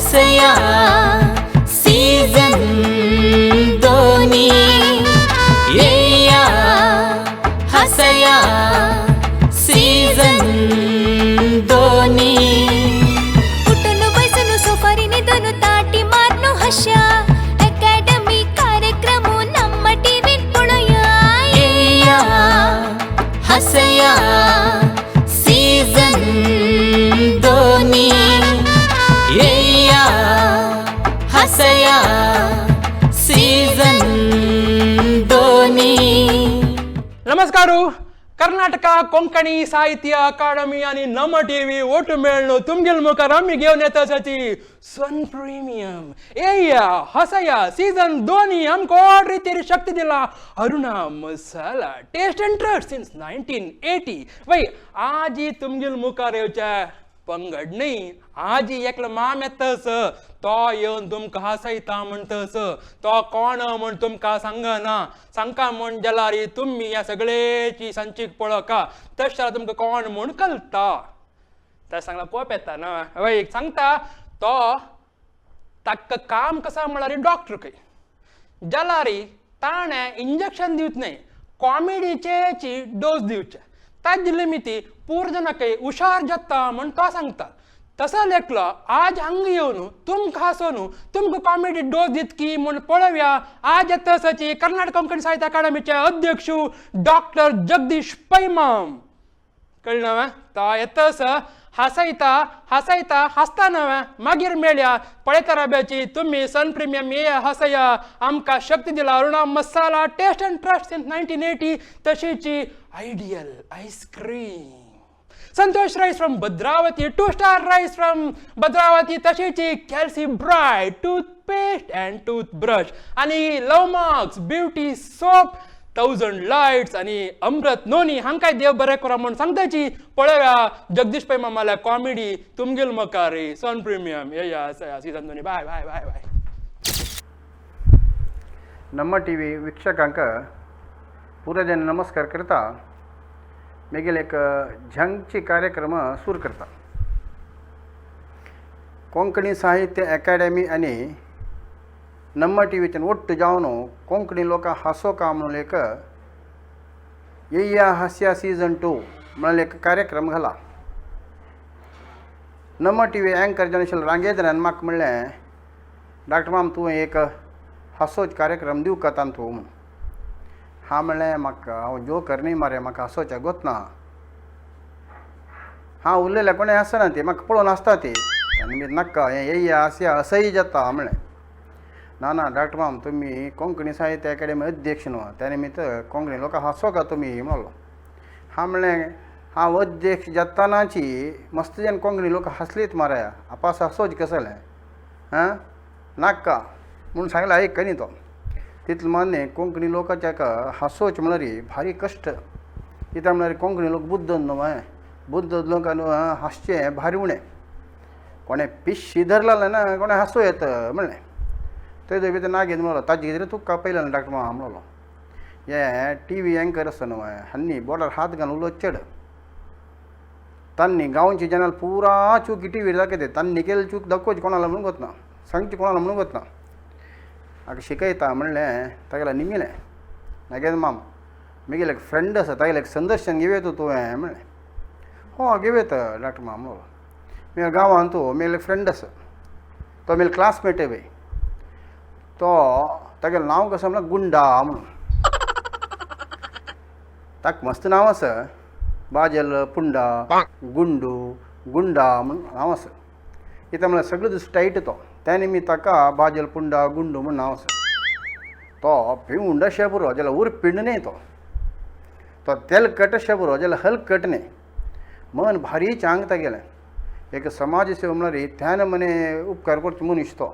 हसया season दोनी. येया हसया season दोनी. उठून बसून सोफारी निदून ताटी मारनु हशा अकॅडमी कार्यक्रम ನಮ್ಮ ಟಿವಿ ಪೊಳಯ. येया हसया सीझन दोनी. येया हसया सीझन दोनी. ನಮಸ್ಕಾರ. ಕರ್ನಾಟಕ ಕೊಂಕಣಿ ಸಾಹಿತ್ಯ ಅಕಾಡೆಮಿ आणि नम टीव्ही ओट मेळणू तुमगेल मुखार आमी घेवन येता आसाची सन प्रिमियम एया हसया सीझन दोनी. आमकां ऑड रितीर शक्ती दिला Aruna Masala, taste and trust since 1980. वय आजी तुमगेल मुखार येवच्या पंगड न्ही, आजी एकलो माम येता, तो येवन तुमकां हासयता म्हणटस. तो कोण म्हण तुमकां सांगना. सांगका म्हण जाल्यार तुमी ह्या सगळेची संचीक पळोवका, तशें जाल्यार तुमकां कोण म्हूण कळटा. तशें सांगल्यार कोप येता ना. वय एक सांगता, तो ताका काम कसा म्हळ्यार डॉक्टर खंय जाल्यार ताणें इंजेक्शन दिवच न्हय, कॉमेडीचेची डोस दिवचे. ताजे निमित्ती पूर जाणां खंय हुशार जाता म्हण तो सांगता. तसो लेखलो आज हांगा येवन तुमकां हांसोवन तुमकां कॉमेडी डोस दितकी म्हूण पळोवया. आज येता आसाची कर्नाटक कोंकणी साहित्य अकादमीचे अध्यक्ष डॉक्टर जगदीश पैमाम. कळ्ळें ना? तो येता आसा हासयता हासयता हासता नव्या. मागीर मेळया. पळयता राब्याची तुमी सन प्रिमियम ये हसया. आमकां शक्ती दिला Aruna Masala, taste and trust since 1980. तशीची ideal ice cream, Santosh rice from Bhadravati, two star rice from Bhadravati, तशीची कॅल्सी bright toothpaste and toothbrush आनी लवमार्क्स ब्युटी सोप, थावजंड लायट्स आनी अमृत नोनी हांकांय देव बरें करा म्हूण सांगताची. पळोवया जगदीश पै मामाल्या कॉमेडी तुमगेल मुखार सन प्रिमियम येया सीझन दोनी. बाय बाय बाय बाय. ನಮ್ಮ ಟಿ ವಿ ವೀಕ್ಷಕಾंक पुराजन नमस्कार करता. मागीर एक झंगची कार्यक्रम सुरू करता. कोंकणी साहित्य अकाडेमी आनी नम्म टी व्हीच्यान ಒಟ್ಟು जावन कोंकणी लोकांक हांसोवका म्हणून एक येया हास्या सीझन टू म्हणून एक कार्यक्रम घाला. नम्म टी व्ही अँकर जनशल रांगेंद्रान म्हाका म्हणलें, "डॉक्टर माम, तूं एक हांसोवचो कार्यक्रम दिवका तांतू" म्हणून. हांव म्हणलें, "म्हाका हांव जोकर न्ही मरे, म्हाका हांसोवचें गोत ना. हांव उलयल्यार कोणें हांसना, ती म्हाका पळोवन हांसता ती. आनी नाका, हें येया हांसया असंय जाता" म्हणलें. "ना ना डॉक्टर माम, तुमी कोंकणी साहित्य अकाडेमी अध्यक्ष न्हू, त्या निमित्त कोंकणी लोकांक हांसोवका तुमी" म्हणलो. हांव म्हणलें, "हांव अध्यक्ष जातानाची मस्त जन कोंकणी लोक हांसलीत मरे, आपास हांसोवचें कसलें आं, नाका" म्हणून सांगलें. आयक न्ही तो तितलें मान्य कोंकणी लोकांच्या हांसोवचें म्हणल्यार भारी कश्ट. कित्याक म्हणल्यार कोंकणी लोक बुद्द न्हू, बुद्द लोक न्हू, हांसचें भारी उणें. कोणें पिश्शी धरलें ना कोणें हांसूं येता म्हणलें. तेजे भितर नागेंद्र म्हणलो, "ताजे कितें तुका पयलें ना डॉक्टर मामा" म्हणलो. "हे टी व्ही अँकर आसा न्हू, हांणी बोडार हात घालून उलोवचें चड. तांणी गांवची जनाल पुरा चूक टी व्हीर दाखयता. तांणी केल्ली चूक दाखोवची कोणाला म्हणून गोतना, सांगची कोणाला म्हणून गोतना. हाका शिकयता" म्हणलें. तागेलें निमिलें. "नागेंद्र माम, म्हगेलें एक फ्रेंड आसा, तागेलें एक संदर्शन घेवं येता तुवें?" म्हणलें. "हो, घेवं येता डॉक्टर माम" म्हणलो. "म्हज्या गांवांत म्हगेलो एक फ्रेंड आसा, तो म्हगेलो क्लासमेट बी. तो तागेलें नांव कसो म्हणल्यार गुंडा म्हणून. ताका मस्त नांव आसा, बाजल पुंडा, गुंडू, गुंडा म्हणून नांव आसा. कित्याक म्हणल्यार सगळो दीस टायट तो, त्या निमित्त ताका बाजल पुंडा, गुंडू म्हूण नांव आसा. तो पिवंड अशें पुरो जाल्यार उरपिंड न्ही तो, तो तेलकट अशें पुरो जाल्यार हलकट न्ही. मन भारी चांग तागेलें. एक समाज सेवा म्हणल्यार त्यान मने उपकार करचो मनीस तो.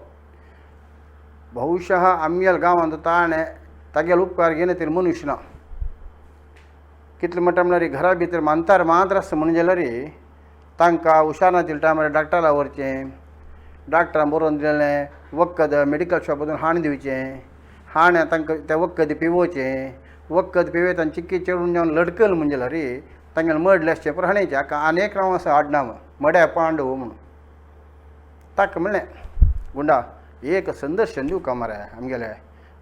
बहुशः आमगेल्या गांवांत ताणें तागेलो उपकार घेयना तरी मनीस ना. कितले म्हणटा म्हणल्यार घरा भितर मानतार मात्र आसता म्हणून जाल्यार तांकां हुशार नातिल्ल्या टायमार डॉक्टरा व्हरचें, डॉक्टरान बरोवन दिलेलें वखद मेडिकल शॉप वचून हाडून दिवचें, हाणें तांकां तें वखद पिवोवचें. वखद पिवयता आनी चिक्की चेडून जावन लडकल म्हण जाल्यार तांगेलें मडलें आसचें पुरो हाणेचें. हाका आनी एक नांव आसा आडनांव, मड्या पांडव म्हणून. ताका म्हणलें गुंडा एक संदर्शन दिवका मरे आमगेले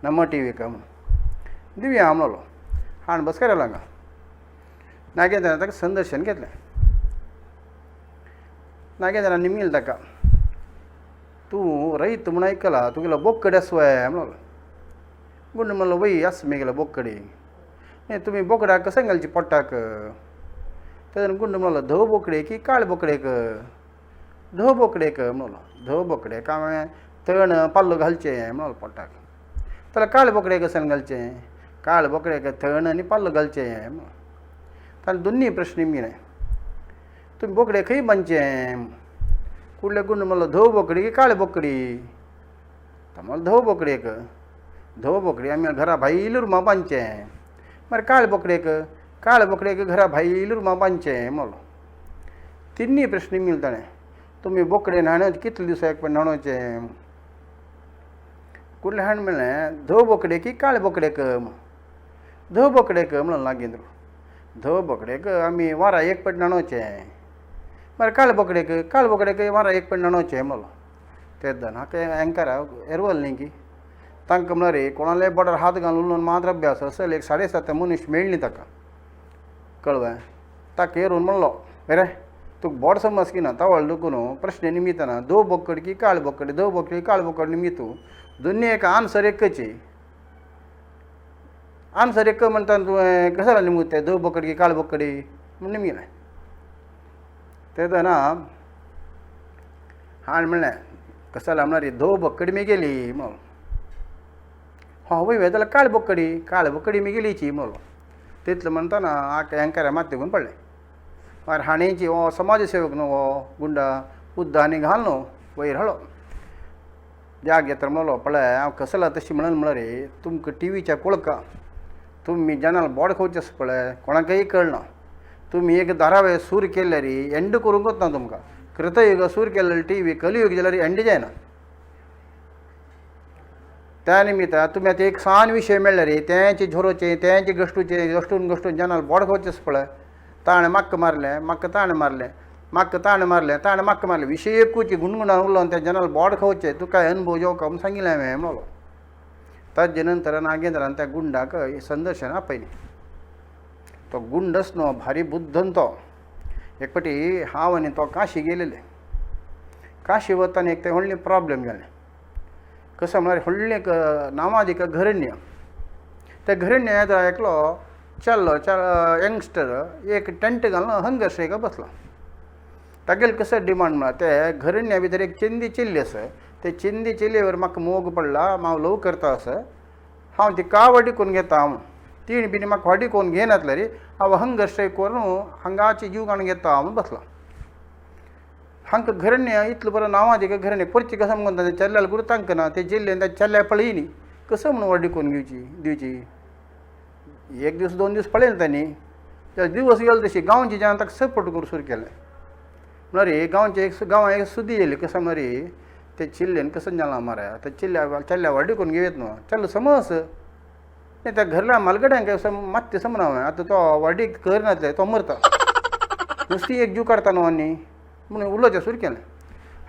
नम्म टी व्हीक म्हणून. दिवया म्हणलो हाण बस करायला हांगा. नागेंद्रान ताका संदर्शन घेतलें. नागेंद्रान निमगीलें ताका, तूं रयत म्हूण आयकलां, तुगेलो बोकड आसा वय म्हणलो. गुंड म्हणलो वय आसा म्हगेलो बोकडी. न्ही तुमी बोकडाक कशें घालचें पोटाक? तेन्ना गुंड म्हणलो धव बोकडेक की काळे बोकडेक? धव बोकडेक म्हणलो. धव बोकडेक हांवें तण पाल्लो घालचें म्हणलो पोटाक. जाल्यार काळे बोकडेक कशें घालचें? काळे बोकडेक तण आनी पाल्लो घालचें म्हणलो. ताणें दोन्नी प्रश्न निमगिले. तुमी बोकडे खंय बांदचें? कुडले गुंड म्हणलो धव बोकडी की काळे बोकडी? तो म्हणलो धव बोकडेक. धव बोकडी आमी घरा भायल्या रुमा बांदचें. मागीर काळे बोकडेक? काळे बोकडेक घरा भायल्या रुमा बांदचें म्हणलो. तिन्नी प्रश्न निमगिले ताणें. तुमी बोकडे न्हाणोवचें कितले दिसा एक फावट न्हाणोवचें? कुडले हाणें म्हणलें धव बोकडेक की काळे बोकडेक? धव बोकडेक म्हणलो नागेंद्र. धव बोकडेक आमी वारा एक फावट न्हाणोवचें. मागीर काळे बोकडेक? काळे बोकडेक वारा एक फावट न्हाणोवचें म्हणलो. तेन्ना हाका एंकराक एरवल न्ही की तांकां म्हणल्यार कोणाले बोडार हात घालून मात्र अभ्यास असले एक 7.5 मनीस मेळ्ळी ताका कळवें. ताका येरून म्हणलो रे तुका बोड समज की ना तवळ दुखून प्रश्न निमित्ताना धव बोकड की काळे बोकड, धव बोकडी काळे बोकड निमित्त दोन्ही एक आन्सर एकची. आन्सर एक म्हणटा तुवें कशें निमगता तें धव बोकड की काळे बोकडी म्हूण निमगिलें. तेन्ना हाणें म्हणलें कशें जालें म्हणल्यार धव बोकडी मेगेली म्हणलो. हां वय जाल्यार काळे बोकडी? काळे बोकडी मेगेलीची म्हणलो. तितलें म्हणटना आक एंकरा मात तेगून पडलें. मागीर हाणेची हो समाजसेवक न्हू हो गुंडा उद्दा आनी घाल न्हू वयर हाडलो. जाग येता म्हणलो पळय हांव कसला तशी म्हणून म्हणल्यार रे तुमकां टिवीच्या कोळका तुमी जेन्ना बोड खावचें आसा पळय कोणाकय कळना. तुमी एक धारावे सूर केल्यार एंड करूंकच ना तुमकां. कृतयुग सूर केल्ले टी व्ही कलियुग जाल्यार एंड जायना. त्या निमित्तान तुमी आतां एक सान विशय मेळ्ळ्यार तेंचे झरोचें तेंचे गश्टूचें गश्टून गश्टून जेन्ना बोड खावचें आसा पळय ताणें म्हाका मारलें, म्हाका ताणें मारलें, म्हाका ताणें मारलें, ताणें म्हाका मारलें, विशय एकूच गुणगुणान उरलो त्या जेन्ना बोड खावचें तुका अनुभव येवका म्हूण सांगिल्लें हांवें म्हणलो. ताजे नंतर नागेंद्रान त्या गुंडाक संदर्शन आपयलें. तो गुंडच न्हू भारी बुद्धन तो. एक फावटी हांव आनी तो काशी गेलेले. काशी वतना एक तें व्हडलें प्रॉब्लेम जालें. कसो म्हळ्यार व्हडलें एक नांवादीक घरण्य. त्या घरण्य एकलो चेल्लो यंगस्टर एक टेंट घालून हंगर स्ट्रायकाक बसलो. तागेलें कसो डिमांड म्हळ्यार ते घरण्या भितर एक चिंदी चेल्ली आसा, ते चिंदी चेल्लेवर म्हाका मोग पडला, हांव लव करता आसा, हांव तिका व्हडी करून घेता म्हूण. तीण बीन म्हाका व्हडी करून घेयनातल्यार हांव हंगर स्ट्रायक करून हांगाची जीव काडून घेता म्हूण बसला. हांकां घरण्य इतलो बरो नांवादीक घरण्य परची कसो म्हणटा ते चेल्ल्याक गुरू तांकां ना, ते चेल्ले त्या चेल्ल्याक पळयनी कसो म्हणून व्हडी करून घेवची दिवची. एक दीस दोन दीस पळयलें तांणी, त्या दिवस गेले तशी गांवची जेन्ना ताका सपोर्ट करूंक सुरू केलें. म्हणल्यार गांवचे एक गांवां एक सुद्दी येयली कसो म्हणल्यार ते चिल्लेन कसो जालां मरे ते चिल्ल्या चेल्ल्या व्हडली करून घेवयत न्हू चेल्लो समज न्ही त्या घरल्या मालगड्यांक मात्तें समजना हांवें आतां तो व्हडीक करनासले तो मरता नुस्ती एक जीव काडटा न्हू आनी म्हणून उलोवचें सुरू केलें.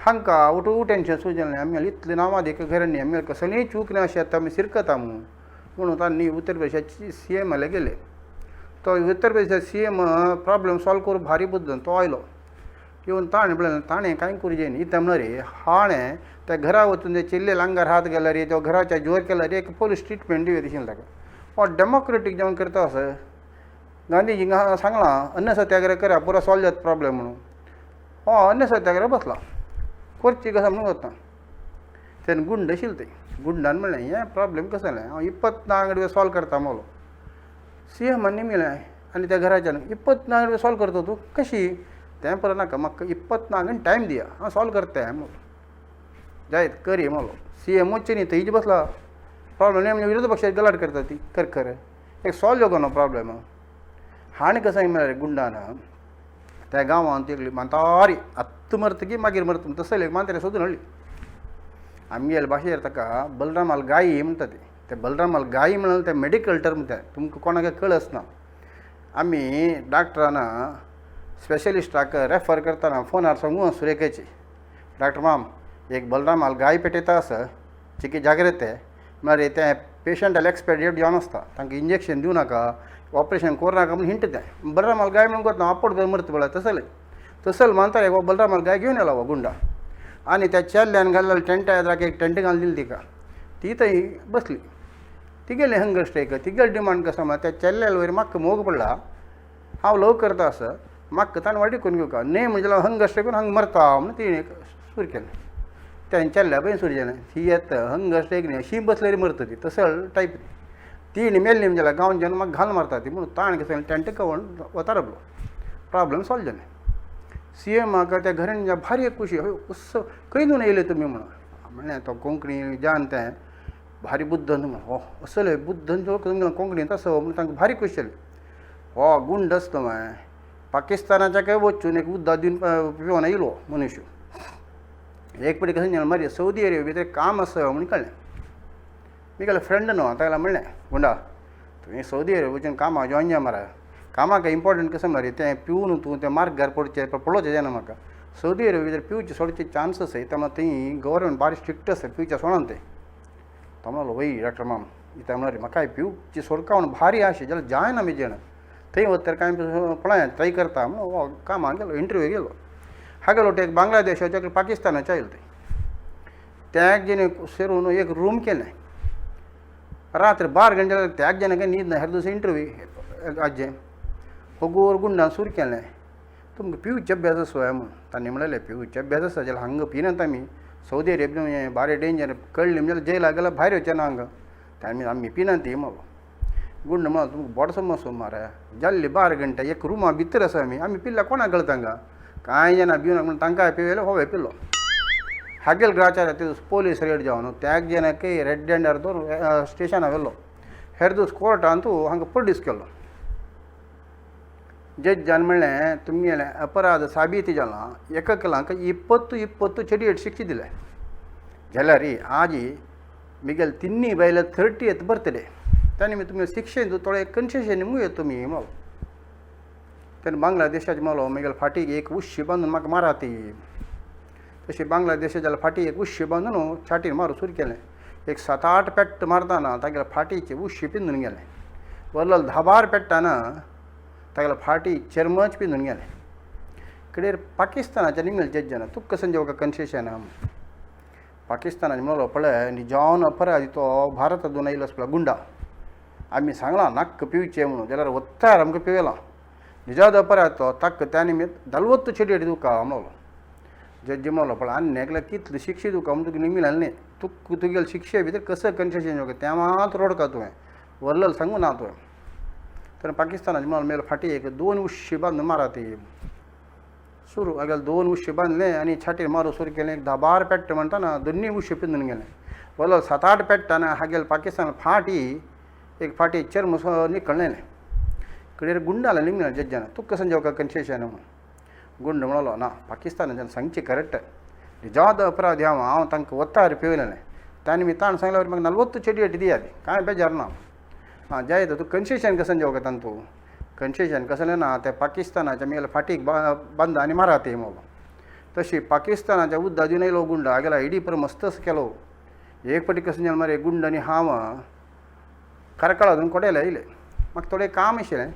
हांकां उठू टेंशन सुरू जालें आमी इतलें नांवां घर न्ही आमी कसलीय चूक ना अशें आतां आमी शिरकता म्हणून म्हणून तांणी उत्तर प्रदेशाची सी एम गेले. तो उत्तर प्रदेशाचे सी एम प्रॉब्लम सॉल्व करूं भारी बुद्द तो आयलो येवन ताणें म्हणलें ताणें कांय करूं न्ही इतलें म्हणल्यार हाणें त्या घरा वचून ते चिल्ले आंगार हात घाल्यार तो घराच्या जोर केल्यार एक पोलीस ट्रिटमेंट दिवया दिशिल्लें ताका. हो डेमोक्रेटीक जेवण करता आसा गांधीजींक सांगलां अन्न सत्याग्रह करा पुरो सॉल्व जाता प्रॉब्लम म्हणून. हो अन्न सत्याग्रह बसला करची कसो म्हणून वता तेन्ना गुंड आशिल्ले ते गुंडान म्हणलें हें प्रॉब्लम कसो जालें हांव 24 सॉल्व करता म्हणलो. सी एमान निमलें आनी त्या घराच्यान 24 सॉल्व करता तूं कशी तें परत नाका म्हाका 24 टायम दिया हांव सॉल्व करता म्हणलो. जायत करी म्हणलो. सी एम वचचे न्ही थंयच बसला प्रॉब्लम न्ही म्हणजे विरोधी पक्षाची गलाट करता ती कर खरें एक सॉल्व जावंक ना प्रॉब्लम. हाणें कसो म्हळ्यार गुंडान त्या गांवांत एकली म्हातारी आत्तां मरतकीर मागीर मरता तसली एक म्हातारी सोदून हाडली. आमगेले भाशेर ताका बलरामाल गायी म्हणटा ते ते बलरामाल गायी म्हणल्यार ते मेडिकल टर्म ते तुमकां कोणाक कळच ना. आमी डॉक्टरान स्पेशलिस्टाक रेफर करतना फोनार सांगू सुरेखाची डॉक्टर माम एक बलरामाल गाय पेटयता आसा चिकी जाग्रत म्हळ्यार तें पेशंटाले एक्सपायरी डेट जावन आसता, तांकां इंजेक्शन दिवं नाका, ऑपरेशन करूं नाका म्हूण हिंट तें. बलरामाल गाय म्हणून कोत्ता आपोट कर मरता पळय तसलें तसल मानता हो बलरामाल गाय घेवन येयलो हो गुंडा आनी त्या चेल्ल्यान घाल्लेल्या टेंटा येद्राक एक टेंट घालून दिली तिका, ती थंय बसली. तिगेलें हंगर स्ट्रायक, तिगेलें डिमांड कसो म्हळ्यार त्या चेल्ल्याल वयर म्हाका मोग पडला, हांव लव करता आसा, म्हाका ताणें वाडी करून घेवका न्हय म्हणजे हांव हंगर स्ट्रायक करून हांगा मरता म्हणून तिणें सुरू केलें. तें चेल्ल्या पळय सुरू जालें, ही येता हंगर स्ट्रायक न्ही अशी बसल्यार मरता ती तसल टायप तिणें मेल्ली म्हणजे गांवच्यान म्हाका घाल मारता ती म्हणून ताणें कसो टेंट कवन वता रावलो. प्रॉब्लम सॉल्व जालें. सी एमाक त्या घरान भारी एक खुशी, हय उत्सव खंय न्हू येयले तुमी म्हणून. म्हणलें तो कोंकणी जान तें भारी बुद्धन म्हणून, हो असले बुद्धन जो कोंकणींत आसा म्हणून तांकां भारी खुशी जाली. हो गुंड आसतो मागीर पाकिस्तानाच्या काय वचून एक उद्दा दिवन पिवन येयलो मनुष्य. एक पटी कशें जालें मागीर सौदी अरेबिया भितर काम आसा म्हणून कळ्ळें. मी फ्रेंड न्हू ताका म्हणलें गुंडा तुवें सौदी अरेबिया वचून कामाक जॉयन जा मरे, कामाक इम्पॉर्टंट कशें मरे तें पिवन तूं तें मार्गार पडचें पळोवचें जायना म्हाका. सौदी अरेबिया भितर पिवचें सोडचे चान्स आसा तेन्ना थंय गव्हर्मेंट भारी स्ट्रिक्ट आसा पिवचें सोडना तें. तो म्हणलो वय डॉक्टर माम इत्या म्हणल्यार म्हाकाय पिवची सोडका म्हणून भारी आशे जाल्यार जायना म्हजेन थंय वता तर कांय पळय ट्राय करता म्हणून कामाक गेलो, इंटरव्यू गेलो. हागेलो एक बांगलादेशाचो पाकिस्तानाचो आयलो थंय. त्या एक जण सेरून एक रूम केलें. रात्र 12 घंटे त्या एक जणांक न्हीद ना, हेर दुसरें इंटरव्यू आजें होगोर गुंडान सुरू केलें. तुमकां पिवचे अभ्यास आसा म्हणून तांणी म्हणलें पिवचे अभ्यास आसा जाल्यार हांगा पिनात आमी, सौदी अरेबिया हें भारी डेंजर कळ्ळें म्हणजे जेला गेल्यार भायर वचना हांगा, तांणी आमी पिनात ती म्हणलो. गुंड म्हणलो तुमकां बोट समज मारे जाल्ली 12 घंटे एक रुमा भितर आसा आमी, आमी पिल्ल्या कोणाक कळता हांगा कांय जाणां भिवना म्हणून तांकां पिवयलें होवे पिल्लो. हागेल ग्राचार ते पोलीस रेड जावन त्या एक जणाक रेड हँडर दवर स्टेशनार व्हेलो. हेर दीस कोर्टान तूं हांगा प्रोड्यूस केलो. जज्जान म्हणलें तुमगेलें अपराध साबीत जाला, एककलांक 20 चेडयेट शिक्षा दिले. जाल्यार आजी मिगेल तिन्नी बायले 30th birthday तांणी मी तुमी शिक्षेन थोडे कन्सेशन मुये तुमी म्हणलो. तेन्ना बांगलादेशाचे म्हणलो मिगेल फाटीक एक उशी बांदून म्हाका मारा ती. तशी बांगलादेशाच्या फाटी एक उशी बांदून छाटीन मारू सुरू केलें. एक 7-8 पेट्ट मारतना तागेल्या फाटीचे उशी पिंदून गेलें. वरलो 10-12 पेट्टाना तागेल्या फाटी चर्मच पिंदून गेलें. कडेर पाकिस्तानाच्या निमणें जज्जान तुका कशें जेवका कन्सेशन आहा. पाकिस्तानाचे म्हणलो पळय निजावन अपराधी तो भारतांतून आयलो आसलो गुंडा, आमी सांगलां नाक्क पिवचें म्हणून जाल्यार वत्तार आमकां पिवयलां, निजाद अपराध तो ताका त्या निमित्त 40 चेडयेट तुका म्हणलो. जज्जी म्हणलो पळय आनी एकल्या कितली शिक्षा तुका म्हण तुका निमी न्ही, तुका तुगेले शिक्षे भितर कसं कन्सेशन येवका तें मात रोडका तुवें वरलें सांगू ना तुवें. तर पाकिस्तानाचे म्हणलो मेले फाटी एक 2 उशी बांदून मारा ती सुरू. हागेले 2 उशी बांदले आनी छाटीर मारू सुरू केलें. एक 10-12 पेट्ट म्हणटाना दोन्ही उशी पिंदून गेलें. वरलो 7-8 पेट्टाना हागेले पाकिस्तान फाटी एक फाटी चर्म निकळ्ळें. कडेर गुंडाला निमणें जज्जान तुका कशें जेवका कन्सेशन म्हणून. गुंड म्हणलो ना पाकिस्तानाच्यान सांगचें करेक्ट निजाद अपराधी हांव, हांव तांकां वत्तार पिवयलें तांणी मी ताण सांगल्यार म्हाका 40 चेडयेट दियात कांय बेजार ना. आं जायत तूं कन्सेशन कशें जेवका तांतू तूं कन्सेशन कसलें ना ते पाकिस्तानाच्या मेले फाटीक बांदा आनी मारा ते म्हणलो. तशी पाकिस्तानाच्या उद्दा दिवन येयलो गुंड हागेला इडी पर मस्तच केलो. एक पटी कशें जालें मरे गुंड आनी हांव कार्कळातून कोडेला येयले. म्हाका थोडें काम आशिल्लें.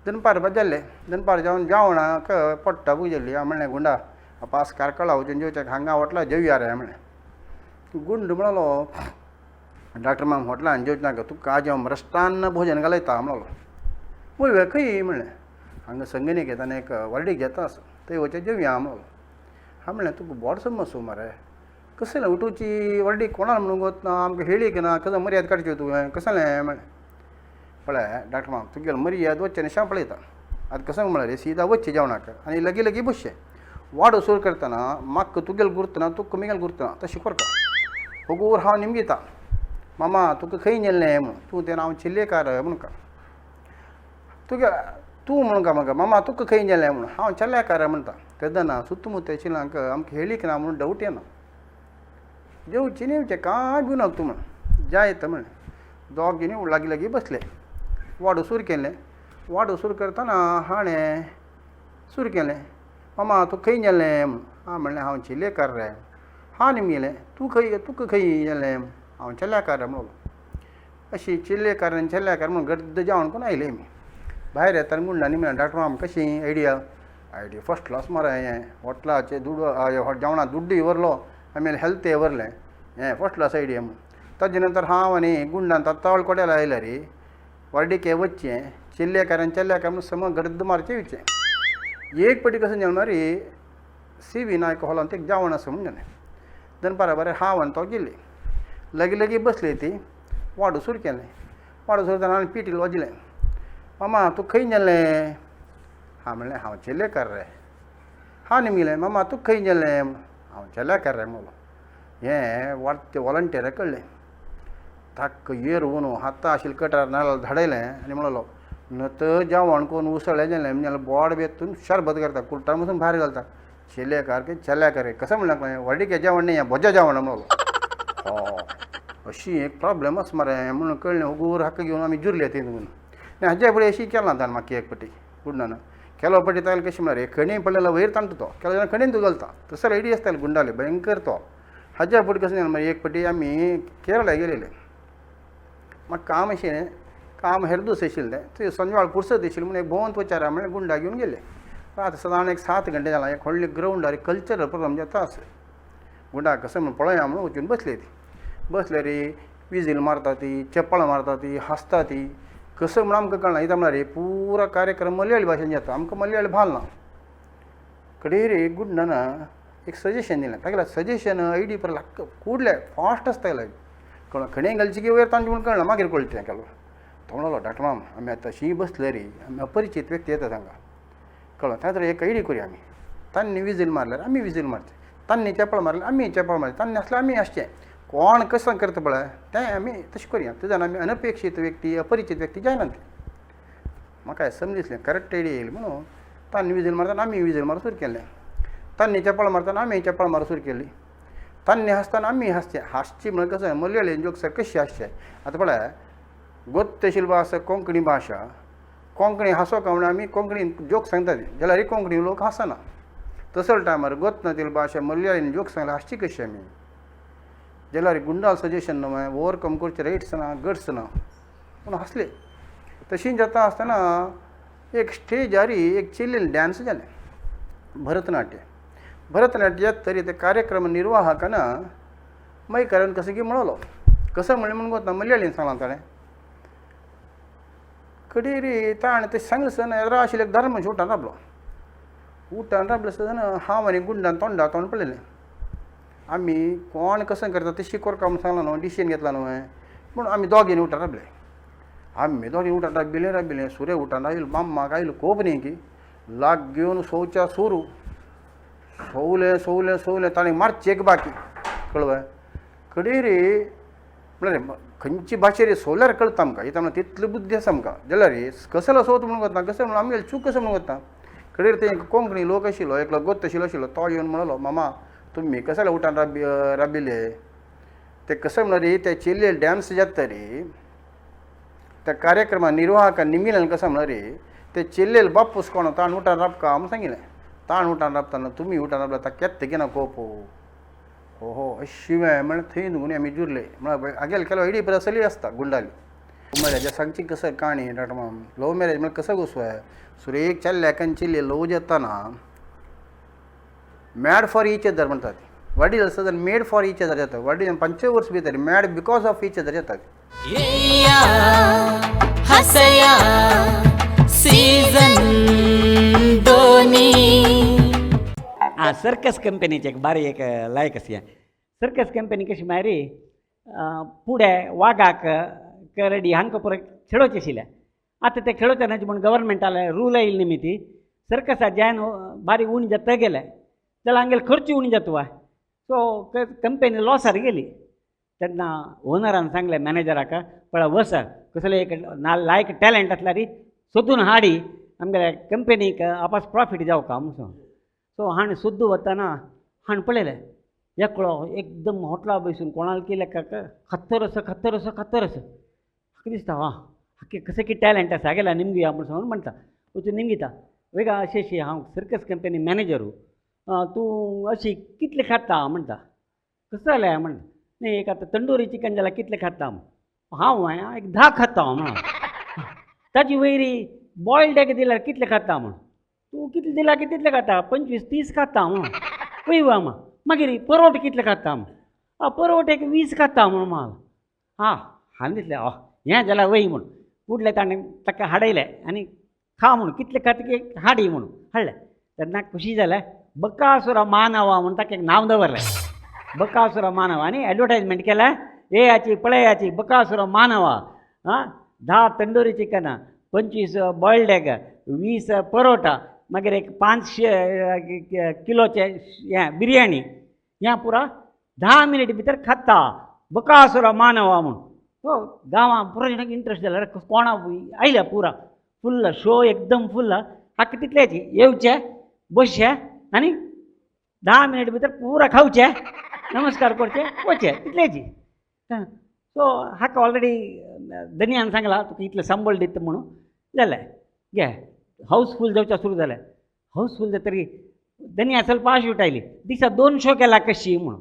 दनपार जाल्लें, दनपार जावन जेवणाक पोट्टा भूक जाल्ली. हांवें म्हणलें गुंडा पास कार्कळा वचून जेवच्याक हांगा हॉटलां जेवया रे म्हणलें. गुंड म्हणलो डॉक्टर माम हॉटलान जेवचें नाका, तुका आज हांव रस्तान भोजन घालयता म्हणलो. वय खंय म्हणलें हांगा संगणिकेतान एक वर्डीक घेता आसा थंय वचून जेवया म्हणलो. हांवें म्हणलें तुका बोड समज मरे कसलें उठोवची वर्डीक कोणाक म्हणून वतना आमकां हेळीक ना कसो मर्याद काडची तुवें कसलें म्हणलें. पळय डॉक्टर माम तुगेलो मर्याद वचचें निशा पळयता आतां कसो म्हळ्यार सिदा वचचें जेवणाक आनी लगीं लगीं बसचें वाडो सुरू करतना म्हाका तुगेलो गुर्तना तुका मिगेलो गुर्तना तशें करता होगोर हांव निमगिता मामा तुका खंय गेल्लें म्हणून तूं तेन्ना हांव चिल्लेकार म्हणून का तुगे तूं म्हणून का म्हाका मामा तुका खंय गेलें म्हणून हांव चेल्लेकार म्हणटा तेन्ना सुत्तुमुत्ते चिलांक आमकां हेळीक ना म्हणून डावट येना जेवचें न्ही कांय भिवनाका तूं म्हण जायत म्हणलें. दोग न्ही लागीं लागीं बसले वाडो सुरू केलें. वाडो सुरू करतना हाणें सुरू केलें मामा तूं खंय गेलें म्हणून. हांवें म्हणलें हांव चिल्लेकार रे. हा निमगेलें तूं खंय तुका खंय जालें हांव चेल्याकार म्हणलो अशी चिल्लेकार आनी चेल्याकार म्हणून गर्द जेवण करून आयले आमी भायर येताना गुंडांनी म्हणलें डॉक्टर माम कशी आयडिया आयडिया फर्स्ट क्लास मरे हें हॉटलाचे दुडू जेवणा दुड्डूय व्हरलो आमी हेल्थय व्हरलें हें फर्स्ट क्लास आयडिया म्हणून. ताजे नंतर हांव आनी गुंडान तत्तावळ कोड्याला आयल्या रे वार्डिके वचचें चिल्लेकार आनी चेल्याकार म्हणून सम गर्द मारचें वचचें. एक पटी कसं जालें रे सी व्ही नायक हॉलांत एक जेवण आसा म्हणून जालें दनपारा बरें हांव आनी तो गेली लगी लगी बसली ती वाडू सुरू केलें वाडू सुरू जातना हांवें पिटील वाजलें मामा तूं खंय गेलें हांव म्हणलें हांव चेलेकार रे. हांव निमगेलें मामा तूं खंय गेलें हांव चेल्याकार रे म्हणलो. हें वाडते वॉलंटियराक कळ्ळें ताक येरून हाता आशिल्लें कटार नाल्ल धाडयलें आनी म्हणलो न तर जेवण करून उसळ्ळें जालें म्हणजे बोड बेतून शरबत करता कुर्टान पसून भायर घालता चेलेकार की चेल्याकार कसं म्हणलें व्हडीके जेवण न्ही भोज्या जेवण म्हणलो. हय अशी एक प्रॉब्लेम आसा मरे म्हणून कळ्ळें उगूर हाका घेवन आमी जुरले थंय म्हणून. आनी हाज्या फुडें अशी केलां ताणें म्हाका एक पटी गुंडान केलो पटी ताका कशें म्हळ्यार खणी पडलेलो वयर ताणटा तो केलो जाल्यार खणीन तूं घालता तसो आयडिया आसताले गुंडाले भयंकर तो. हाज्या फुडें कशें जालें मागीर एक पटी आमी केरळा गेलेले म्हाका काम अशें काम हेरदूस आशिल्लें थंय संजवाळ पुरसत आशिल्ली म्हणून एक भोंवत वचारा म्हणल्यार गुंडा घेवन गेले रात सदां एक 7 घंटे जालां एक व्हडलें ग्रावंडार कल्चरल प्रोग्राम जाता आसा गुंडा कसं म्हणून पळोवया म्हणून वचून बसले ती बसले रे विजील मारता ती चप्पलां मारता ती हांसता ती कसं म्हणून आमकां कळना कित्याक म्हळ्यार पुरा कार्यक्रम मलयाळी भाशेन जाता आमकां मलयाळी भाल ना. कडे रे गुंडान एक सजेशन दिलें तागेलें सजेशन आयडी पर कुडले फास्ट आसता कळ्ळें खणें घालची की वयर तांचे म्हणून कळना मागीर कळटा तें केलो. तो म्हणलो डॉक्टर माम आमी आतां अशीं बसले रे आमी अपरिचीत व्यक्ती येता तांकां कळ्ळें तांतूर एक आयडी करुया आमी तांणी विजील मारल्यार आमी विजील मारचें तांणी चपळ मारल्यार आमी चपळ मारचें तांणी आसल्यार आमी आसचें कोण कसं करता पळय तें आमी तशें करुया तेजान आमी अनपेक्षीत व्यक्ती अपरिचीत व्यक्ती जायना ती. म्हाका सम दिसलें करेक्ट आयडिया येयली म्हणून तांणी विजील मारतना आमी विजील मारूंक सुरू केलें तांणी चपळ मारतना आमी चपळ मारूंक सुरू केली तांणी हांसतना आमी हांसचें हांसची म्हणल्यार कसं मलयाळी जोक कशी हांसचें आतां पळय गोत्त आशिल्ली भास कोंकणी भाशा कोंकणी हांसो काय म्हणून आमी कोंकणीन जोक सांगता ती जाल्यार कोंकणी लोक हांसना तसो टायमार गोत ना भाशा मलयाळीन जोक सांगल्यार हांसची कशी आमी जाल्यार गुंडाल सजेशन न्हय ओवरकम करचे रायट्स ना गट्स ना पूण हांसले. तशी जाता आसतना एक स्टेजार एक चेल्लेन डांस जालें भरतनाट्य भरतनाट्य जाता तरी ते कार्यक्रम निर्वाहकान मायकारान कसं की म्हणलो कसं म्हणलें म्हणून गोत ना मलयाळीन सांगलां ताणें कडे रे ताणें तशें सांगलें सर येद्रा आशिल्लें एक धर्म उठान राबलो उठान राबलो सर हांव आनी गुंडान तोंडा तोंड पळयलें आमी कोण कसं करता तशी करका म्हणून सांगलां न्हू डिसिजन घेतला न्हू पूण आमी दोगीन उठान राबले आमी दोगीन उठान राबिलें राबिलें सुरे उठान आयलो माम्माक आयलो कोप न्ही की लाग घेवन सोवच्या सुरू सोवलें सोवलें सोवलें ताणें मारचें एक बाकी कळ्ळें कडे रे म्हळ्यार खंयची भाशे रे सोवल्यार कळटा आमकां कित्याक म्हणल्यार तितली बुद्धी आसा आमकां जाल्यार रे कसलो सोवता म्हणून वतना कसं म्हणून आमगेले चूक कसं म्हणून वता कडे ते कोंकणी लोक आशिल्लो एकलो गोत आशिल्लो आशिल्लो तो येवन म्हणलो मामा तुमी कशाला उठान राबिले ते कसं म्हणल्यार रे ते चेल्ले डांस जाता रे त्या कार्यक्रमा निर्वाहकान निमिल्यान कसं म्हणल्यार रे ते चेल्लेले बापूस कोण ताण उठान राबका म्हणून सांगिल्लें ताण उठान राबताना तुमी उठान राबला ताका केत्त घेना कोप हो हो अशी म्हळ्यार थंय न्हू आमी जुरले म्हळ्यार हागेले केलो आयडी पर असली आसता गुंडाली. मॅरेज सांगची कसं काणी डॉक्टर माम लव मॅरेज म्हळ्यार कसं घुसवाय सुरेक चेल्ल्याक आनी चेल्ली लव जाताना मॅड फॉर इच अदर म्हणटात वडील आसता जाल्यार मेड फॉर इच अदर जाता वडील 5 वर्स भितर mad because of each other जातात. हसया सीझन 2. आं सर्कस कंपनीचे एक बारीक एक लायक आसा. सर्कस कंपनी कशी मागीर फुडें वागाक करडी हांकां पुरो खेळोवचें आशिल्लें. आतां ते खेळोवचें न्हय म्हूण गव्हर्मेंटाले रूल आयले निमिती सर्कसा जॅन बारीक उणी जाता गेले जाल्यार हांगेले खर्च उणी जाता वा सो कंपनी लॉसार गेली. तेन्ना ओनरान सांगलें मॅनेजराक पळय वच कसलें एक ना लायक टॅलंट आसल्यार सोदून हाडी आमगेल्या कंपनीक आपस प्रॉफीट जावका म्हणून. सो हाणें सोद्दू वतना हाणें पळयलें एकलो एकदम हॉटला बसून कोणाक केलें काका खत्तर असो खत्तर असो खत्तर असो म्हाका दिसता वा हाका कशें कितें टॅलंट आसा गेल्या निमगिया म्हूण सांगून म्हणटा वचून निमगिता वेगा अशें अशें हांव सर्कस कंपनी मॅनेजरू तूं अशी कितले खाता म्हणटा. कसं जालें म्हण न्ही एक आतां तंदुरी चिकन जाल्यार कितलें खाता हांव एक 10 खाता म्हणून. ताजी वयरी बॉयल्ड एग दिल्यार कितलें खाता म्हण, तूं कितलें दिला की तितलें खाता, 25-30 खाता म्हणून. वय वा मागीर परोट कितलें खाता म्हण, परोट एक 20 खाता म्हणून माल. हां हांवें दिसलें हें जाल्यार वय म्हूण उडलें ताणें ताका हाडयलें आनी खा म्हणून कितलें खाता की हाडी म्हणून हाडलें. तेन्ना खुशी जालें. बकासुरा मानवा म्हणून ताका एक नांव दवरलें, बकासुरा मानवा. आनी एडवर्टायजमेंट केलें, येयाची पळयाची बकासुरा मानवा, आं 10 तंदुरी चिकनां, 25 बॉयल्ड एग, 20 परोटा, मागीर एक 500 किलोचे हें बिरयानी, हें पुरा 10 मिनट भितर खाता बकासुरा मानवा म्हूण. हो गांवां पुरा जाणांक इंट्रस्ट जालो, कोणा आयल्या पुरा फुल्ल शो एकदम फुल्ल. हाका तितल्याची येवचें बसचें आनी 10 मिनट भितर पुरा खावचें, नमस्कार करचें, वचचें, तितल्याची. सो हाका ऑलरेडी धनयान सांगलां तुका इतलें सांबळ दिता म्हणून. जालें घे हाऊसफूल जावचें सुरू जालें. हाऊसफूल जातरी धनया ಸ್ವಲ್ಪ आश उठायली, दिसा 2 शो केला कशी म्हणून.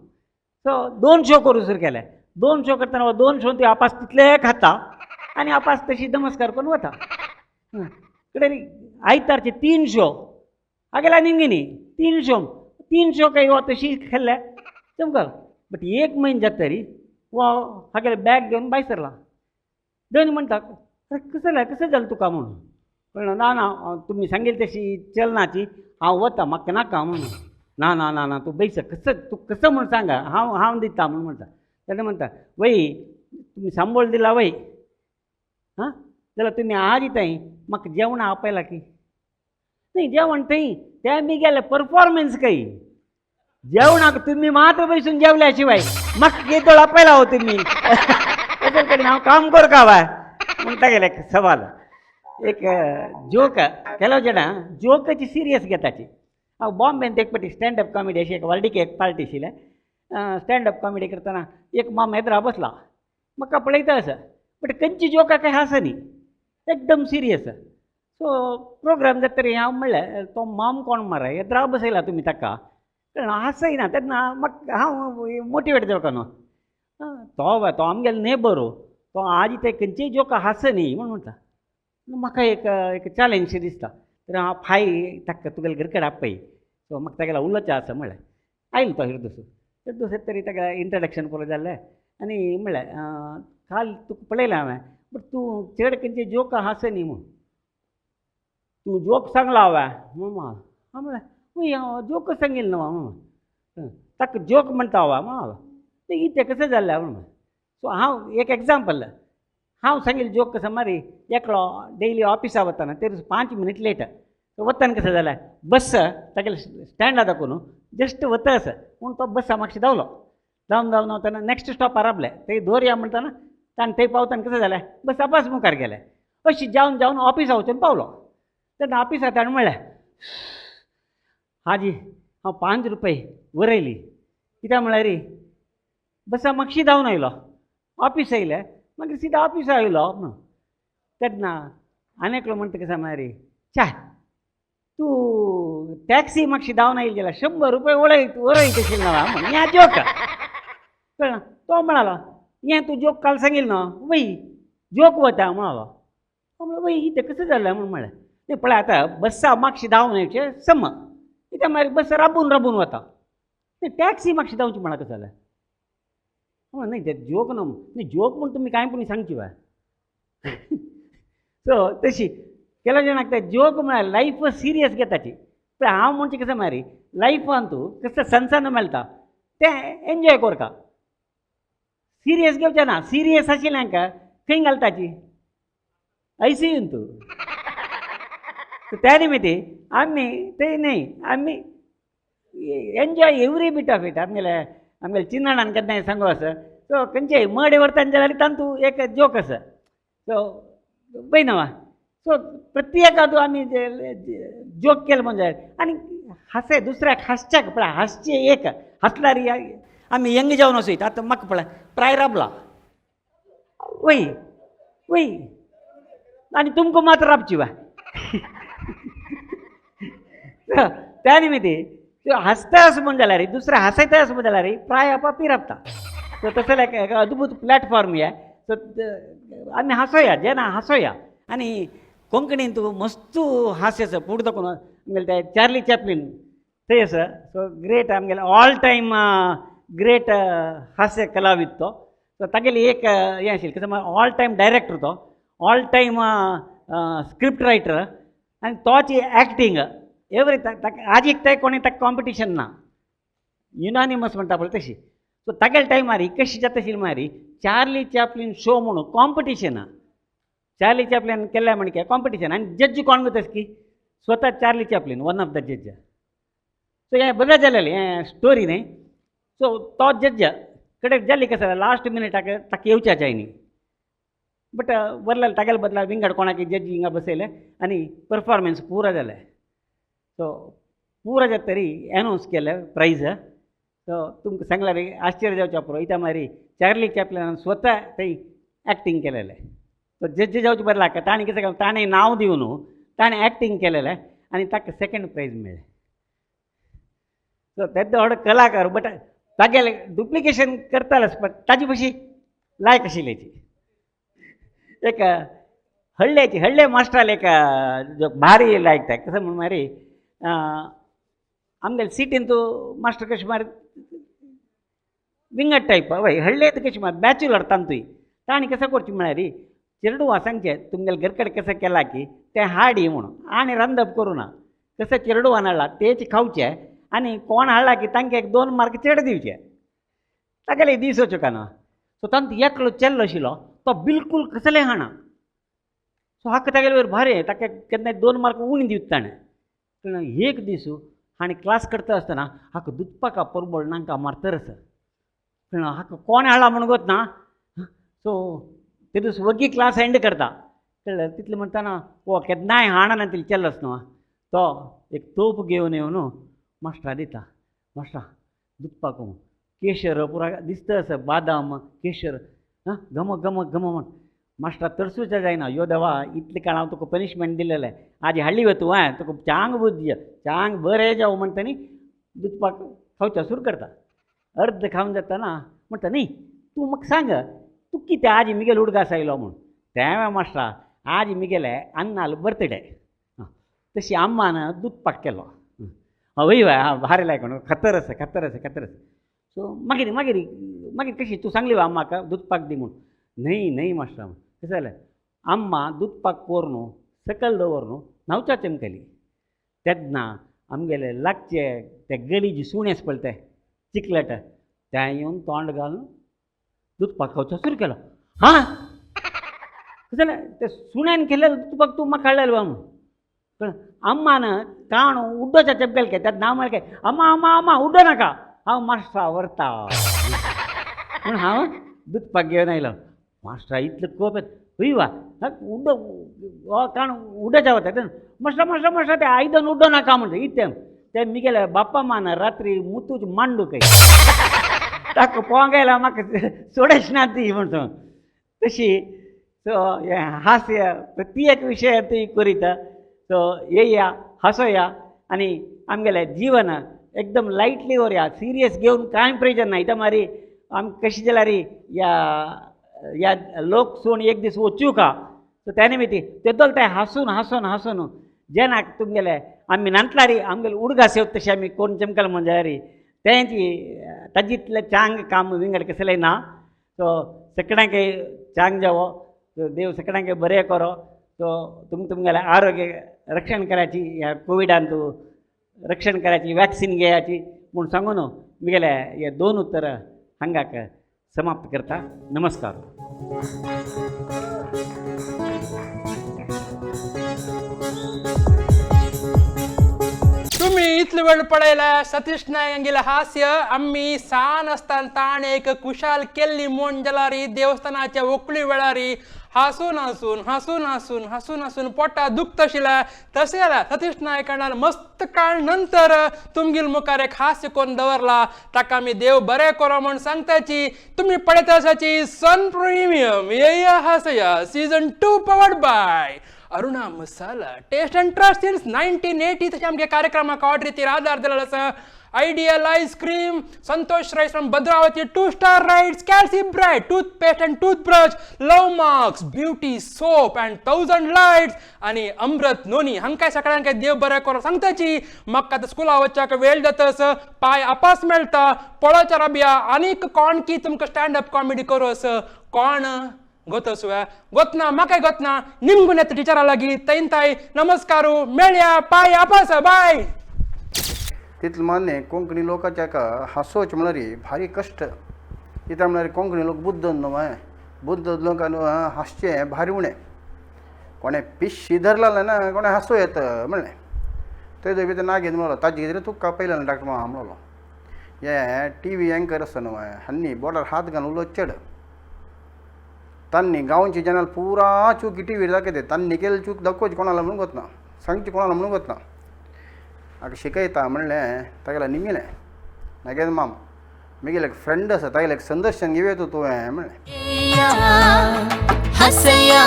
सो 2 शो करूं सुरू केले. 2 शो करतना 2 शो ती आपास तितले खाता आनी आपास तशी नमस्कार करून वता. कडेन आयतारचे 3 शो हागेला निमगिनी 3 शो, 3 शो काही वा तशी खाल्ले चमकाल. बट 1 म्हयनो जाता तरी वा हागेले बॅग घेवन भायर सरला. धनी म्हणटा कसं जालें कसं जालें तुका म्हणून. कळ्ळें ना ना तुमी सांगेल तशी चलनाची, हांव वता म्हाका नाका म्हणून. ना ना ना ना तूं बैस कसं तूं कसं म्हणून सांगा, हांव हांव दिता म्हणून म्हणटा. तेन्ना म्हणटा वय तुमी सांबोळ दिला वय, हां जाल्यार तुमी आज दिताय म्हाका जेवणां आपयला की न्ही, जेवण थंय तें बी गेलें परफॉर्मन्स काही जेवणाक तुमी मात्र बसून जेवल्या शिवाय म्हाका केदोळ आपयला हो तुमी, तेजे कडेन हांव काम कर का बाय म्हणटा गेलें. सवाल एक जोक केलो जाणा, जोकाची सिरियस घेताची. हांव बॉम्बेन एक पाटी स्टँडअप कॉमेडी अशी एक व्हडलीक एक पार्टी आशिल्लें. स्टँडअप कॉमेडी करतना एक मामा येद्रा बसला, म्हाका पळयता आसा बट खंयची जोका काय आसा न्ही, एकदम सिरियस. सो प्रोग्राम जाता तरी हांव म्हणलें तो माम कोण मारा येद्रा बसयला तुमी ताका, हांसय ना तेन्ना म्हाका हांव मोटिवेट जावका न्हू. तो तो आमगेलो नेबर, तो आज ते खंयचीय जोका हांस न्ही म्हूण म्हणटा. म्हाका एक एक चॅलेंज दिसता तर हांव फाय ताका तुगेले घर कडेन आपय, सो म्हाका तागेलो उलोवचें आसा म्हणलें. आयलो तो हिरदोस हिरदोस तरी ताका इंट्रोडक्शन पुरो जालें आनी म्हणलें काल तुका पळयलें हांवें बट तूं चड खंयचे जोक हांस न्ही म्हूण, तूं जोक सांगला हांवें म्हूण. हांव म्हणलें वय हांव जोक सांगील न्हू म्हणून ताका जोक म्हणटा हांव म्हणून इतें कशें जालें म्हणून. सो हांव एक एग्जाम्पल हांव सांगील जोक कसो मारी एकलो डेली ऑफिसा वतना ते 5 मिनट लेट वतना कसं जालें बस तागेले स्टँडा दाखोवन जस्ट वता आसा पूण तो बसा मातशें धांवलो, धांवन धांवन वतना नेक्स्ट स्टॉपार राबले थंय दोरया म्हणटना ताणें थंय पावतना कसं जालें बस आपास मुखार गेलें. अशी जावन जावन ऑफिसा वचून पावलो. तेन्ना ऑफिसा ताणें म्हणलें हाजी हांव 5 रुपये वरयली, कित्याक म्हळ्यार बसा मातशी धांवन आयलो ऑफिस येयलें मागीर सिधा ऑफिसा आयलो म्हणून. तेन्ना आनी एकलो म्हणटा कशें म्हळ्यार च्या तूं टॅक्सी मातशी धांवन आयली जाल्यार 100 रुपये वरयत आशिल्लो ना म्हणून हें जोक कळ्ळें. तो म्हणालो हें तूं जोक काल सांगील न्हू वय जोक वता म्हणालो. म्हणलें वय इतें कसं जालें म्हूण म्हणलें न्ही पळय आतां बस्सा मातशी धांवन येवचें सम कित्याक मागीर बस राबून राबून वता, टॅक्सी मातशी धांवची म्हणा कसं जालें. न्ही ते जोक न्हू न्ही जोक म्हूण तुमी कांय पूण सांगची बाय. सो तशी केल्या जाणांक ते जोक म्हळ्यार लायफ सिरियस घेताची. पळय हांव म्हणचें कशें मारी लायफान तूं कसं सनसन मेळटा तें एन्जॉय करता, सिरियस घेवचें ना. सिरियस आशिल्लें हांकां खंय घालताची आयसीयून तूं. त्या निमित्ती आमी ते न्ही आमी enjoy every bit of it. आमगेले आमगेले चिन्नाणान केन्नाय सांगू आसा सो खंयचेय मडे व्हरतना जाल्यार तांतू एक जोक आसा सो पळय न्हू. सो प्रत्येकांतू आमी जोक केले म्हणजे आनी हांसे दुसऱ्याक हांसच्याक पळय हांसचें एक हांसल्यार आमी यंग जावन वचूंक आतां म्हाका पळय प्राय राबला वय वय आनी तुमकां मात्र राबची बा. त्या निमित्ती त्यो हांसता अशें म्हण जाल्यार दुसरें हांसयता अशें म्हण जाल्यार प्राय आपापी रावता. सो तसो लायक एक अद्भूत प्लॅटफॉर्म हे. सो आमी हांसोया जेन्ना हांसोया. आनी कोंकणीन तूं मस्तू हास्य आसा फुडें दाखोवन आमगेले ते चार्ली चॅपलीन थंय आसा. सो ग्रेट आमगेले ऑल टायम ग्रेट हास्य कलावीद तो. सो तागेली एक हें आशिल्लें कितें म्हळ्यार ऑल टायम डायरेक्टर तो, ऑल टायम स्क्रिप्ट रायटर आनी तोची एक्टींग एवरी आजीक ते कोणी ताका कॉम्पिटिशन ना, युनानिमस म्हणटा पळय तशी. सो तागेले टायमार कशी जाता आशिल्ली म्हळ्यार चार्ली चॅपलीन शो म्हणून कॉम्पिटिशन, चार्ली चॅपलीन केल्लें म्हणके कॉम्पिटिशन आनी जज कोण गो तसकी स्वता Charlie Chaplin one of the जज. सो हें बरें जालेलें हें स्टोरी न्ही. सो तो जज कडेन जाली कसं लास्ट मिनिटाक ताका येवच्या जाय न्ही, बट बरलें तागेले बदला विंगड कोणाक जज हिंगा बसयलें आनी परफॉर्मन्स पुरा जालें. सो पुरा जाता तरी एनावन्स केलें प्रायज. सो तुमकां सांगल्यार आश्चर्य जावचें पुरो इत्या मारी चार्ली चॅपलिनान स्वता थंय एक्टींग केलेलें. सो जज जावचे बदलाक ताणें कितें केलें, ताणें नांव दिवन ताणें एक्टींग केलेलें आनी ताका सेकेंड प्रायज मेळ्ळें. सो तेदो व्हड कलाकार बट तागेलें डुप्लिकेशन करतालेच बट ताजे भशी लायक आशिल्ली ती. एक हळ्ळेची हळ्ळे मास्टराले एक जो भारी लायक ताका कसो म्हण मारी आमगेले सिटीन तूं मास्टर कशें मार विंगड टायप वय हळ्ळे कशें मार बॅचुलर तांतूय ताणें कसो करचें म्हळ्यार चेरडुवां सांगचें तुमगेले घर कडेन कसो केला की तें हाडी म्हणून आनी रांदप करूं ना, कसो चेरडुवान हाडला तेच खावचें आनी कोण हाडला की तांकां एक 2 मार्क चड दिवचे, तागेले दिसोच्यो काना. सो तांतूं एकलो चेल्लो आशिल्लो तो बिलकूल कसलें हाणा. सो हाका तागेले वयर भारी ताका केन्नाय 2 मार्क उणी दिवता ताणें. पूण एक दीस हाणें क्लास करता आसतना हाका दुदपाका परबळ नांका मारतर आसा, पूण हाका कोण हाडला म्हूण गोत ना. सो ते दीस वगी क्लास एंड करता कळ्ळें तितलें म्हणटना हो केन्नाय हाणना तितलें चेल्लोस न्हू तो एक तोप घेवन येवन मास्टरा दिता, मास्टरा दुदपाक केशर पुरा दिसता आसा बादाम केशर आं घम घम घम म्हण. मास्टरा तरसूच जायना, यो देवा इतले काळ हांव तुका पनिशमेंट दिलेलें आज हाडली वे तूं हांवें तुका चांग बुद्दी चांग बरें जावं म्हणटा न्ही दुदपाक खावच्या सुरू करता. अर्द खावन जातना म्हणटा न्ही तूं म्हाका सांग तूं कितें आज मिगेल उडगास आयलो म्हूण. तें मास्टरा आज मिगेले अन्नालो बर्थडे तशी अम्मान दुदपाक केलो. हय वय आं भारी लायक म्हणून खतर आसा खतर आसा खतर आसा. सो मागीर मागीर मागीर कशी तूं सांगली वा अम्माक दुदपाक दी म्हूण. न्हय न्हय मास्टरा कशें जालें अम्मा दुदपाक कोर न्हू सकयल दवर न्हू न्हांवच्या चमकली तेन्ना आमगेले लागचे ते गलीज सुणे आसा पळय ते चिकलट तें येवन तोंड घालून दुदपाक खावचो सुरू केलो. हां कशें जालें ते सुण्यान केल्लें दुदपाक तूं म्हाका हाडलेलें वा म्हूण. कळ्ळें अम्मान काण उड्डोच्या चपकेल के तेन्ना हांव म्हणलें अम्मा अम्मा अम्मा उड्डो नाका हांव मास्टरा व्हरता म्हूण हांव दुदपाक घेवन आयलो. मास्टरा इतलो कोप येता हय वा उड्डो हो काण उड्डोच्या वता तेन्ना मास्टरा मास्टरा मास्टरा तें आयदन उड्डो नाका म्हणटा इतलें तें मिगेले बाप्पा मान रात्री मुतूच मांडू खंय ताका पोवंक आयला म्हाका सोडच ना ती म्हणटा तशी. सो हें हास्य प्रत्येक विशयात ती करीत. सो येया हांसोया आनी आमगेलें जीवन एकदम लायटली व्हरया, सिरियस घेवन कांय प्रयोजन ना. इत्या मारी आमकां कशें जाल्यार ह्या ह्या लोक सोड एक दीस वचूं का. सो त्या निमित्ती तेदोल तें हांसून हांसून हांसून जेन्ना तुमगेले आमी नांतल्यार आमगेले उडगास येवता तशें आमी कोण चमकले म्हण जाल्यार तेंची ताजितलें चांग काम विंगड कसलें ना. सो सगळ्यांक चांग जावो, देव सगळ्यांक बरें करो. सो तुमगेलें आरोग्य रक्षण करायची ह्या कोविडान तूं रक्षण करायची वॅक्सिन घेयाची म्हूण सांगून मिगेले हे 2 उत्तर हांगाक समाप्त करता. नमस्कार. तुम्ही इतलो वेळ पळयला सतीश नायक हांगेलें हास्य. आमी सान आसतना ताणें एक खुशाल केल्ली म्हूण जाल्यार देवस्थानाच्या व्हंकली वेळार हांसून हांसून हांसून हांसून हांसून हांसून पोटा दुखता आशिल्लें. तशें जाल्यार सतीश नायकान मस्त काळ नंतर तुमगेल मुखार एक हास्य कोन्न दवरला, ताका आमी देव बरें करो म्हूण सांगताची. तुमी पळयता आसाची सन प्रिमियम येया हासया season 2 powered bye Aruna Masala taste and trust since 1980 तशें आमगे कार्यक्रमाक ऑर्डर रितीर आदार दिलेलो आसा. Ideal ice cream, Santosh rice from Bhadravati, 2 star rice, Calci bright toothpaste and toothbrush, love marks beauty soap and 1000 lights आनी अमृत नोनी. हांकां सगळ्यांक देव बरें करूं सांगताची. म्हाका आतां स्कुला वचपाक वेळ जाता, पांय आपास मेळटा पळोवच्या राबिया. आनीक कोण की तुमकां स्टँड अप कॉमेडी करूं असो कोण गोतसुवे गोतना म्हाकाय गोतना निमगून येता टिचरा लागीं तैन ताई. नमस्कारू, मेळया, पाय आपास, बाय. तितलें मान्य कोंकणी लोकांच्या एका हांसोवचें म्हणल्यार भारी कश्ट. कित्याक म्हणल्यार कोंकणी लोक बुद्द न्हू हें बुद्द लोकां न्हू हांसचें भारी उणें. कोणें पिश्शी धरलें ना कोणें हांसूं येता म्हणलें. थंय भितर नागेंत म्हणलो ताजे कितें तुका पयलें ना डॉक्टर मामा म्हणलो. हें टी व्ही एंकर आसा न्हू हांणी बोडार हात घालून उलोवचें चड. तांणी गांवची जनाल पुरा चूक टी व्हीर दाखयता. तांणी केल्ली चूक दाखोवची कोणाला म्हणून वतना सांगची कोणाला म्हणून वतना. म्हाका शिकयता म्हणलें तागेलें निमिलें नागेंत माम म्हगेलें एक फ्रेंड आसा तागेलें एक संदर्शन घेवया तुवें म्हणलें. हसया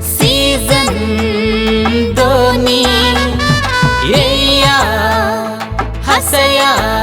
सीझन दोनी, येया हसया.